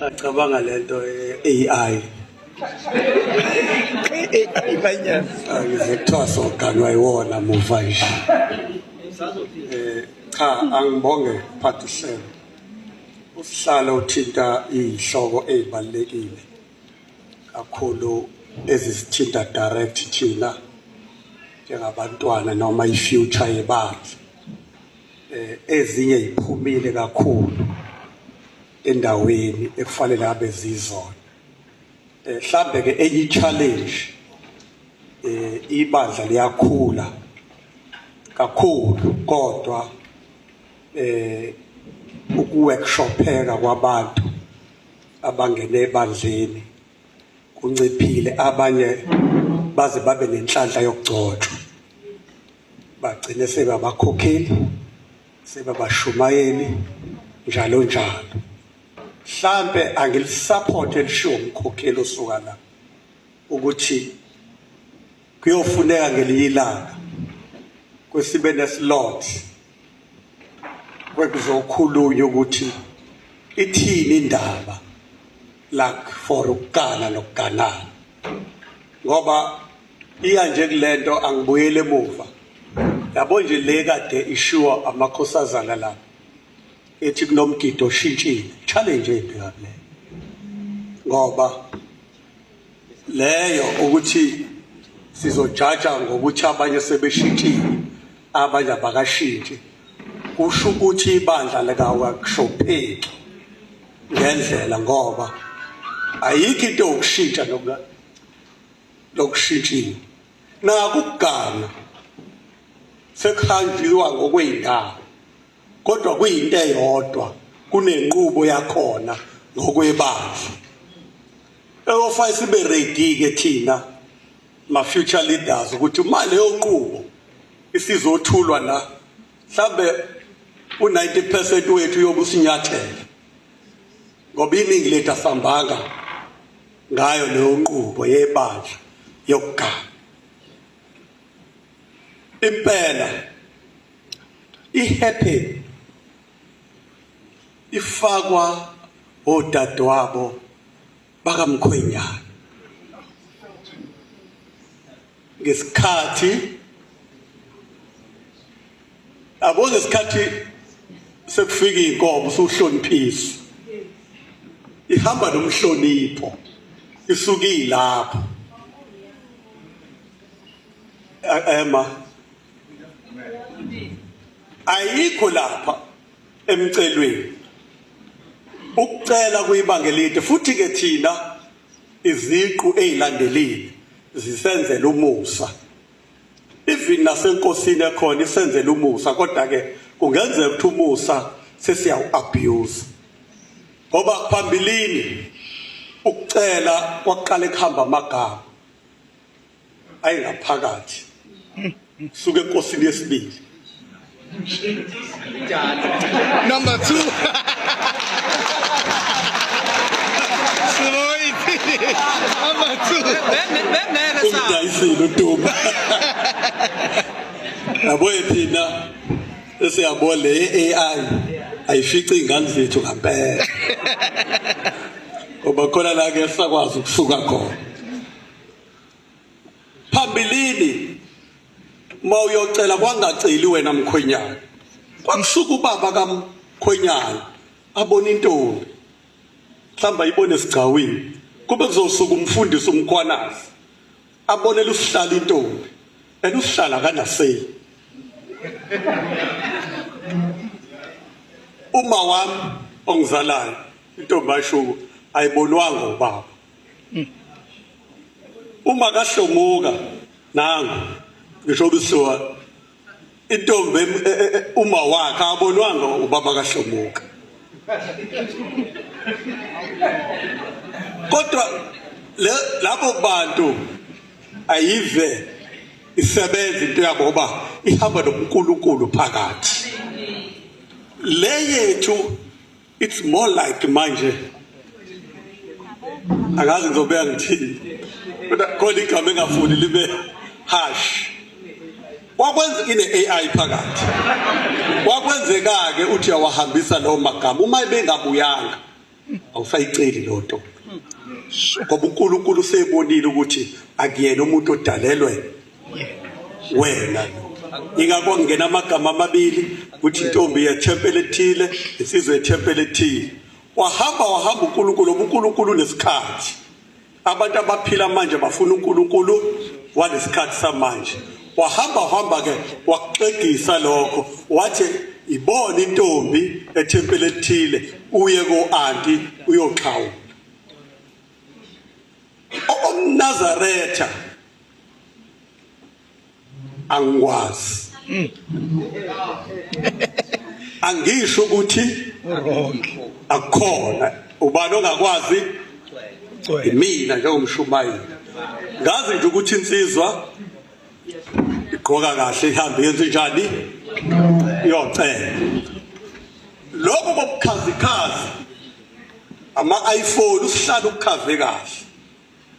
Sacabanga lento ye-AI. AI banyana. Ngize kuthiwa soganwa iwona muva nje. Cha angibonge phathi uhlelo. Usihlalo uthinta izihloko ezibalekile kakhulu ezisithinta direct thina njengabantwana noma i-future yebandla. Ezinye iphumile kakhulu endaweni ekufanele abe zizona. Mhlambe ke enye challenge, ibandla liyakhula kakhulu, kodwa ukuworkshopheka kwabantu abangene ebandleni kunciphile. Abanye baze babe nenhlanhla yokugcotshwa, bagcine sebabakhokheli, sebabashumayeli, njalo njalo. Mhlambe angilisupport elishiwo umkhokheli osuka la ukuthi kuyofuneka ngelinye ilanga kwesibe neslot kwekuzokhulunywa ukuthi ithini indaba like for ukugana nokuganana, ngoba iya nje kulento. Angibuyele emuva, yabo nje, le kade ishiwa amakhosazana la ethi kunomgido oshintshile, challenge embi kabi leyo, ngoba leyo ukuthi sizojaja ngokuthi abanye sebeshintshile, abanye abakashintshi, kusho ukuthi ibandla likaworkshopheki ngendlela, ngoba ayikho into yokushintsha lokushintshile. Nakugana sekuhanjiwa ngokwey'ndawo, kodwa kuyinto eyodwa, kunenqubo yakhona ngokwebandla eyofanele sibe ready ke thina ma future leaders ukuthi uma leyo nqubo isizothulwa la, mhlambe u90% wethu uyobe usinyathela, ngoba iningi lethu asambanga ngayo leyo nqubo yebandla yokugana. Impela ihappy ifakwa odadewabo bakamkhwenyana ngesikhathi abo, ngesikhathi sekufika inkomo, usuhloniphisa, ihamba nomhlonipho, isuke ilapho ema ayikho lapha emcelweni. Ukucela kuyibanga elide, futhi ke thina iziqu ezilandelile zisenzela umusa, even nasenkosini ekhona isenzela umusa, kodwa ke kungenzeka ukuthi umusa sesiyawu abuse, ngoba phambilini ukucela kwaqala kuhamba amagama ayingaphakathi suke enkosini yesibili. Number 2. Number 2. Umdayisile uDuma, yabo. Thina esiyabona le AI ayifici ingane zethu ngempela, ngoba khona la ke sakwazi ukusuka khona. Phambilini uma uyocela, kwangaceli wena mkhwenyana, kwakusuka ubaba kamkhwenyana abona intombi, mhlawumbe ayibone esigcawini, kube kuzosuka umfundisi uMkhwanazi abonele usihlala intombi, and usihlala kanaseli. Uma wami ongizalayo intombi ayishuku ayibonwanga ubaba. Uma kahlomuka nangu ngisho kusuka intombi uma wakhe abonwanga ubaba kahlomuka, kodwa labo bantu ayive isebenza into yabo ngoba ihamba nobuNkulunkulu phakathi. Le yethu, it's more like manje angazi ngizobeka ngithini, kodwa khona igama engafuni libe harsh. Kwakwenza ine AI phakathi, kwakwenzeka ke uthi uyawahambisa lawo magama, uma bengabuyanga. Awusayiceli lo nto. Ngoba uNkulunkulu usebonile ukuthi akuyena umuntu odalelwe wena lo. Ingakho ngena amagama amabili ukuthi intombi yethempeli ethile, insizwa yethempeli ethile. Wahamba wahamba uNkulunkulu, uNkulunkulu unesikhathi. Abantu abaphila manje bafuna uNkulunkulu walesikhathi samanje. Wahamba hamba ke wakuxegisa lokho, wathi ibona intombi ethempeli ethile, uye ko-anti uyoxhawula. OmNazaretha angikwazi. Angisho ukuthi Wrong. Akukhona ubani ongakwazi imina njengomshumayeli. Ngazi nje ukuthi insizwa igqoka kahle, ihambe yenze njani, iyocela. Lokho kobukhazikhazi ama-iPhone usihlala ukukhave kahle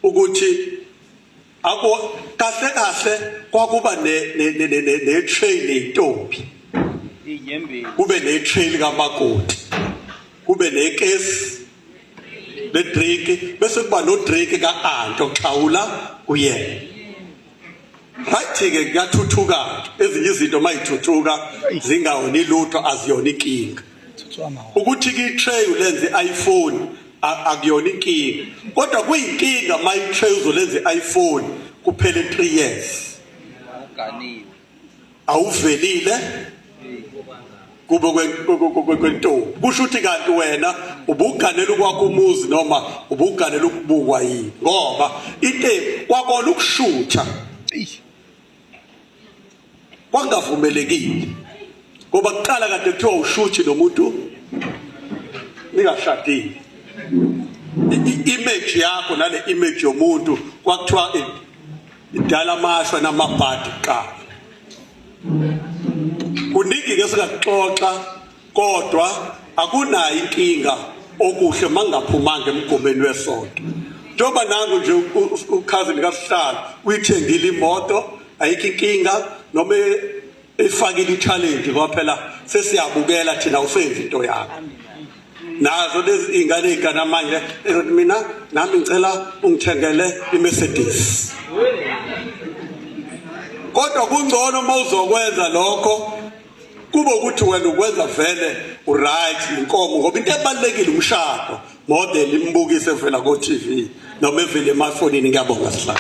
ukuthi ako kahle kahle kwakuba ne ne ne ne trail intombi, kube ne trail kamakoti, kube nekesi le drink, bese kuba no drink ka aunt oxhawula kuyena. Right ke, kuyathuthuka ezinye izinto mayithuthuka zingawoni lutho, aziyona inkinga. Ukuthi ke tray ulenze iPhone akuyona inkinga, kodwa kuyinkinga ma i-tray uzolenza i-iPhone kuphele 3 years awuvelile kube kwentombi. Kusho ukuthi kanti wena ubuganela ukwakho umuzi noma ubuganela ukubukwa yini? Ngoba into kwakona ukushutha kwangavumelekile, ngoba kuqala kade kuthiwa ushuthi nomuntu ningashadile. I-image yakho nale image yomuntu kwakuthiwa idala amashwa namabhadi kuqala. Kuningi ke singakuxoxa, kodwa akunayo inkinga, okuhle mangaphumanga emgomeni wesonto. Njengoba nangu nje ukhazini kaSihlalo uyithengile imoto, ayikho inkinga, noma ifakile i-challenge, ngoba phela sesiyabukela thina usenza into yakho. Nazo lezi iy'ngane ey'gana manje ezothi mina nami ngicela ungithengele i-Mercedes. Kodwa kungcono uma uzokwenza lokho kube ukuthi wena ukwenza vele uright inkomo, ngoba into ebalulekile umshado more than imbukiso evela ko-TV noma evele emafonini. Ngiyabonga, Sihlalo.